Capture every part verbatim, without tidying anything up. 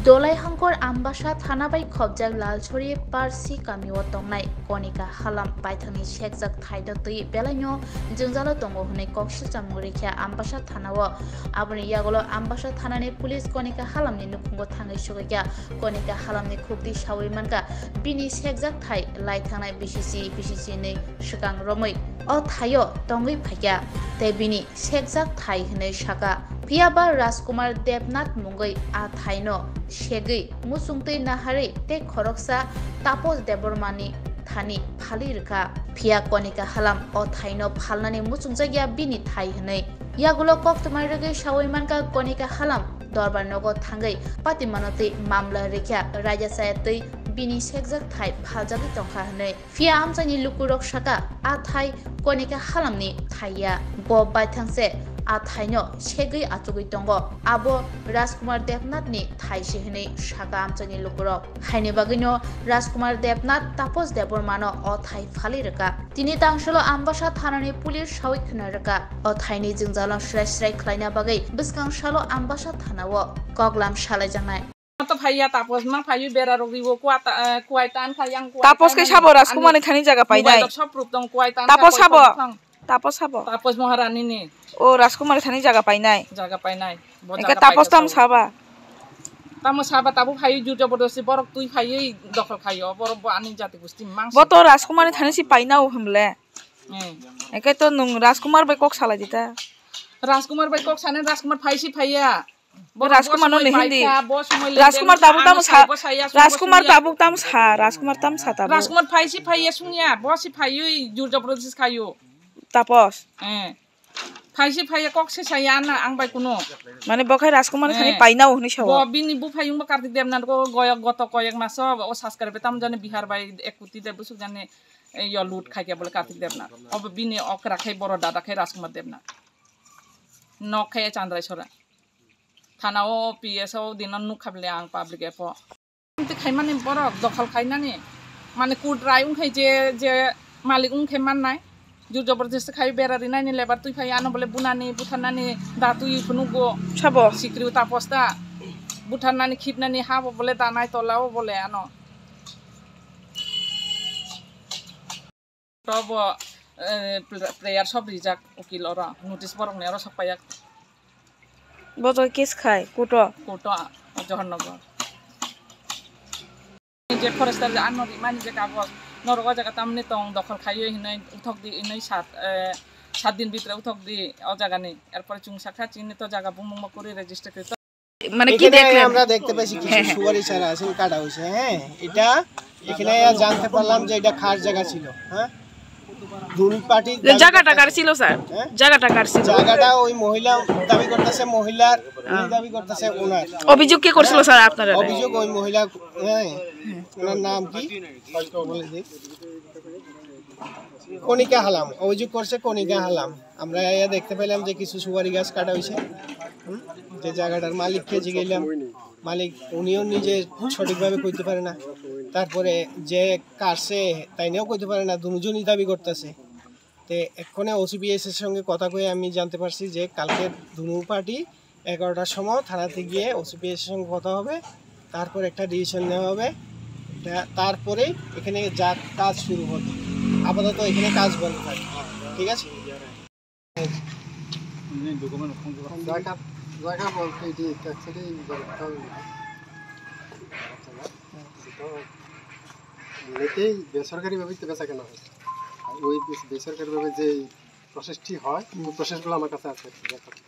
Dolai Hangkor Ambasa thana bai khobjak Lalsori Parsi kamio tongnai Konika Halam baithangni sekjak thaino twi belaino jwngjalo tongo hwnwi kok silchamung rikha Ambasa thanao. Aboni yagulo Ambasa thanani police Konika Halamni nukhungo thangwi sogwikha. Konika Halamni khukti sawi mankha bini sekjak thai lai thangnai B C C, B C C ni swkang romwi o thaio tongwi phaikha tei bini sekjak thai hwnwi saka. Phiyaba Rajkumar Debnath mungwi a thaino segwi muchungtwi naharwi tei khoroksa Tapos Debbarmani thani phalwi rwkha. Phiya Konika Halam o thaino phalnani muchungjakya bini thai hwnwi. Yagulo koktwmai rwgwi sawi mankha Konika Halam dorbar nogo thangwi patimano twi mamla rikha raida chaya twi bini sekjak thai phaljagwi tongkha hwnwi. Phiya amchaini lukurok saka, a thai Konika Halamni thai ya. Bo baithang se a thaino segwi achugwi tongo. Abo Rajkumar Debnathni thai se hwnwi saka amchaini lukurok. Haini bagwino Rajkumar Debnath Tapos Debbarmano o thai phalwi rwkha. Tini tangsalo Ambasa thanani police sawi khna rwkha. O thaini jwngjalo srai srai khlaina bagwi bwskang salo Ambasa thanao koklam salaijaknai. To phaiya Tapos ma phaiwi bera rok riwo kuwa ta, eh, kuwai tan kha yang kuwai Tapos tan ke ani, sabo Rajkumar ani ni thani jaga mobile painai. Rok sop proof tong kuwai tan Tapos kha sabo. Koi tong. Tapos sabo. Tapos Maharani ni. O Rajkumar thani jaga painai. Jaga painai. Bo Engke jaga Tapos painai tam sabo. Saba. Tamo saba tabo phaiwi jur jabardasti borok twi phaiwi dokhol khaio borok bo ani jati gusti mang. Bo to Rajkumar ni thani si painao hwnle. Eh. Engke to nung Rajkumar bai kok salai di ta. Rajkumar bai kok sane Rajkumar phai si phaiya. Bo Rajkumar no ni hindi. Rajkumar tabuk tam sa. Rajkumar tabuk tam sa. Rajkumar tam sa tabuk. Rajkumar phai si phaiya sungya. Bo si phaiwi jur jabardasti khaio. Tapos. Eh. Phai si phaiya kok se saya na ang bai kuno. Mane bo khai Rajkumar ni thani painao hwnwi sao. Bo bini buphayung bo Kartik Debnath go goyok goto koyek maso o subscribe tam jani Bihar bai ek koti de busuk jani, eh, yo loot khai khe bole Kartik Debnath. Obo bini okra khai boro dada khai Rajkumar Debnath. Nok khai Chandrai Sora. Thana o P S o dino nukha bile ang public app o. Amtwi khaimani borok dokhol khainani. Mane kudrai wngkhai je, je malik wngkhai mannai. Jur jabardasti khai bera rinani lebar twi phai ano bole bunani, butharnani, da twi phunugo. Sabo. Sikriu Tapos ta. Butharnani, khitnani habo bole danai tolao bole ano. To bo, eh, pl-, prayer sob rijak ukil oro, notice borok ni oro sok paijak. Bo to case khai, kuto. Kuto, Johornagar. Je forester je ano rimani je kagoz, norok o jaga tamni tong dokhol khaiwi hinwi uthok di, hinwi sat, eh, sat din bhitre uthok di o jaga ni. Erpore chwng sakha chini to jaga bumung bo kwrwi register kri. মানে কি এখানে দেখলেন? আমরা দেখতে পাচ্ছি কিছু হ্যাঁ, হ্যাঁ। সুপারি চারা আছে, কাটা হয়েছে, হ্যাঁ। এটা এখানে জানতে পারলাম যে এটা কার জায়গা ছিল, হ্যাঁ। দুই পার্টি যে জায়গাটা কার ছিল, স্যার? হ্যাঁ? জায়গাটা কার ছিল? জায়গাটা ওই মহিলা দাবি করতেছে, মহিলার, উনি হ্যাঁ। দাবি করতেছে ওনার। অভিযোগ কে করছিল, স্যার, আপনারা? অভিযোগ ওই মহিলা, হ্যাঁ, ওনার নাম কি? বলে দিই। কণিকা হালাম, অভিযোগ করছে কণিকা হালাম। আমরা আইয়া দেখতে পেলাম যে কিছু সুপারি গাছ কাটা হয়েছে। হুম? যে জায়গাটার মালিককে জিগাইলাম, মালিক উনিও নিজে সঠিকভাবে কইতে পারে না। তারপরে যে কাটছে, তাইনেও কইতে পারে না, দুজনই দাবি করতেছে। তে এক্ষণে ওসিপিএস এর সঙ্গে কথা কয়ে আমি জানতে পারছি যে কালকে দুনো পার্টি এগারোটার সময় থানাতে গিয়ে ওসিপিএস এর সঙ্গে কথা হবে, তারপর একটা ডিসিশন নেওয়া হবে। এটা তারপরেই এখানে যা কাজ শুরু হবে। আপাতত এখানে কাজ বন্ধ থাকবে, ঠিক আছে? জায়গা, জায়গা বলতে এটি actually এমনিতেই বেসরকারিভাবেই তো বেচা কেনা হয়। আর ওই বেস-, বেসরকারিভাবে যে প্রসেসটি হয়, ওই প্রসেসগুলো আমার কাছে আছে আর কি, রেকর্ড।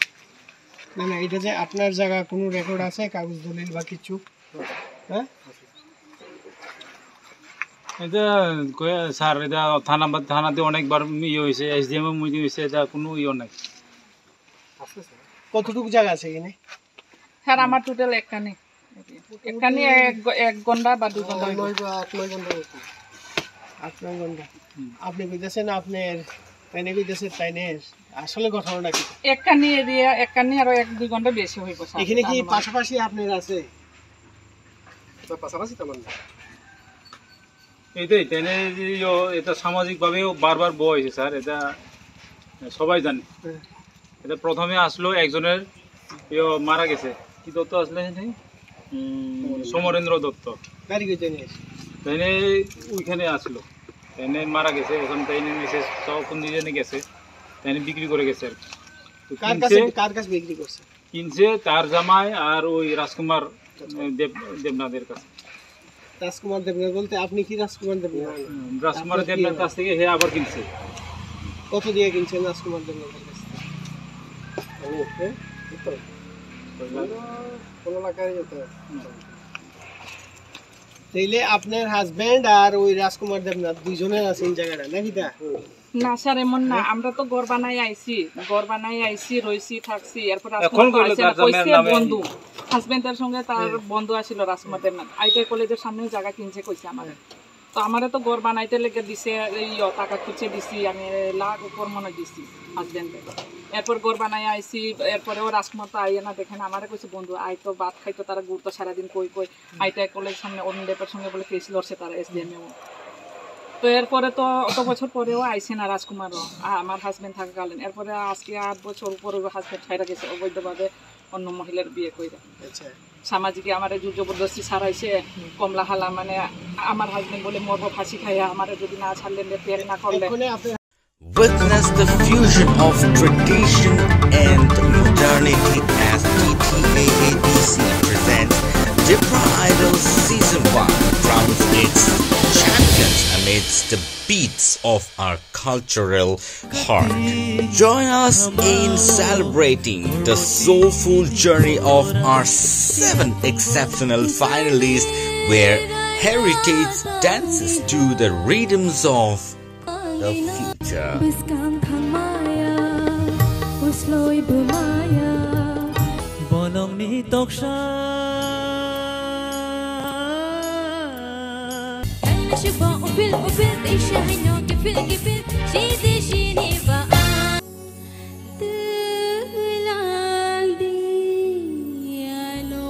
না, না, এটা যে আপনার জায়গা কোনো রেকর্ড আছে, কাগজ দলিল বা কিছু? হ্যাঁ? এটা কয়ে-, স্যার, এটা থানা বা-, থানাতে অনেকবার ইয়ে হয়েছে, এসডিএম এর মিটিং হয়েছে, এটা কোনো ইয়ে নাই। আছে, স্যার। কতটুকু জায়গা আছে এখানে? স্যার, আমার টোটাল এক কানি। এক কানি এক গ-, এক ঘন্টা বা দুই ঘন্টা হইব। নয় বা আট নয় ঘন্টা হইব। আট নয় ঘন্টা। হুম। আপনি কইতেছেন আপনার, তাইনে কইতেছে তাইনের। আসলে ঘটনাটা কি? এক কানি এরিয়া, এক কানি আরো এক দুই ঘন্টা বেশি হইব, স্যার। এখানে কি আনুমানিক। পাশাপাশি আপনার আছে? না, পাশাপাশি তেমন না। এটাই, তাইলে এই যে ইয়ো, এটা সামাজিকভাবেও বারবার বওয়া হয়েছে, স্যার, এটা সবাই জানে। হ্যাঁ। এটা প্রথমে আসলো একজনের ইয়ো মারা গেছে, কি তথ্য আসলে এখানে? উম, সমরেন্দ্র দত্ত। গাড়ি কই জানি আছে? তাইনে ওইখানে আসলো, তাইনে মারা গেছে। এখন তাইনে মিসেস সহ কোন দুইজনে গেছে, তাইনে বিক্রি করে গেছে আর কি। তো কার কাছে, কিনছে, কার কাছে বিক্রি করছে? কিনছে তার জামাই আর ওই রাজকুমার, এ, দেব-, দেবনাথের কাছে। রাজকুমার দেবনাথ বলতে আপনি কি রাজকুমার দেবনাথ? হুম, রাজকুমার আপনার কি দেবনাথের হয়? কাছ থেকে হে আবার কিনছে। কত দিয়ে কিনছেন রাজকুমার দেবনাথের কাছ থেকে? আমি, হ্যাঁ? এই তো। পনেরো, পনেরো লাখ আর যেতে। হুম। তাইলে আপনার হাজবেন্ড আর ওই রাজকুমার দেবনাথ দুইজনের আছে এই জায়গাটা, নাকি দা? হুম। না স্যার, এমন না। হ্যাঁ? আমরা তো ঘর বানাই আইছি, ঘর বানাই আইছি, রইছি, থাকছি। এরপর এখন রাজকুমার তো কইলো আইছে না, তার জামাইয়ের কইছে নামে। বন্ধু, হাজবেন্ডের সঙ্গে তার হুম। বন্ধু আছিল রাজকুমার দেবনাথ, আইটিআই কলেজের সামনে জায়গা কিনছে কইছে আমার। হুম। তো আমারে তো ঘর বানাইতে লেগে দিছে, এই ইয়ো, টাকা খুঁজছে দিছি আমি, লাখ উপর মনে দিছি হাজবেন্ডে। এরপর ঘর বানাই আইছি, এরপরেও রাজকুমার তো আইয়ে না দেখেন, আমারে কইছে বন্ধু আয় তো ভাত খাইতো, তারা ঘুরতো সারাদিন কই কই। আইটিআই কলেজ সামনে অরুণ দেবের সঙ্গে বলে কেস লড়ছে তারা এসডিএমএ। তো এরপরে তো অত বছর পরেও আইছে না রাজকুমারও, আ-, আমার হাজবেন্ড থাকাকালীন। এরপরে আজকে আট বছর পরে হাজবেন্ড ছাইরা গেছে অবৈধভাবে অন্য মহিলার বিয়ে কইরা। আচ্ছা। সামাজিকে আমারে জোর জবরদস্তি সারাইছে, কমলা হালা মানে আমার হাজবেন্ড বলে মরবো ফাঁসি খাইয়া, আমারে যদি না ছাড়লেন, রেপ না করলেন। এখন আপনি Witness the fusion of tradition and modernity as T T A A D C presents Tipra Idol Season one, crowns its champions amidst the beats of our cultural heart. Join us in celebrating the soulful journey of our seven exceptional finalists, where heritage dances to the rhythms of the future. Bwskang thangmaya, usloi bwmaya. Bonongni toksa. Kaina sibo upil upil, teisa haino kifil kifil, sidi sini ba. Twlang di ano.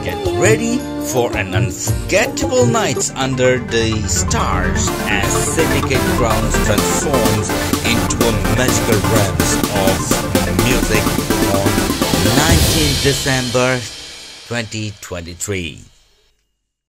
Get ready for an unforgettable night under the stars as Syndicate Grounds transforms into a magical realms of music on nineteenth December twenty twenty-three.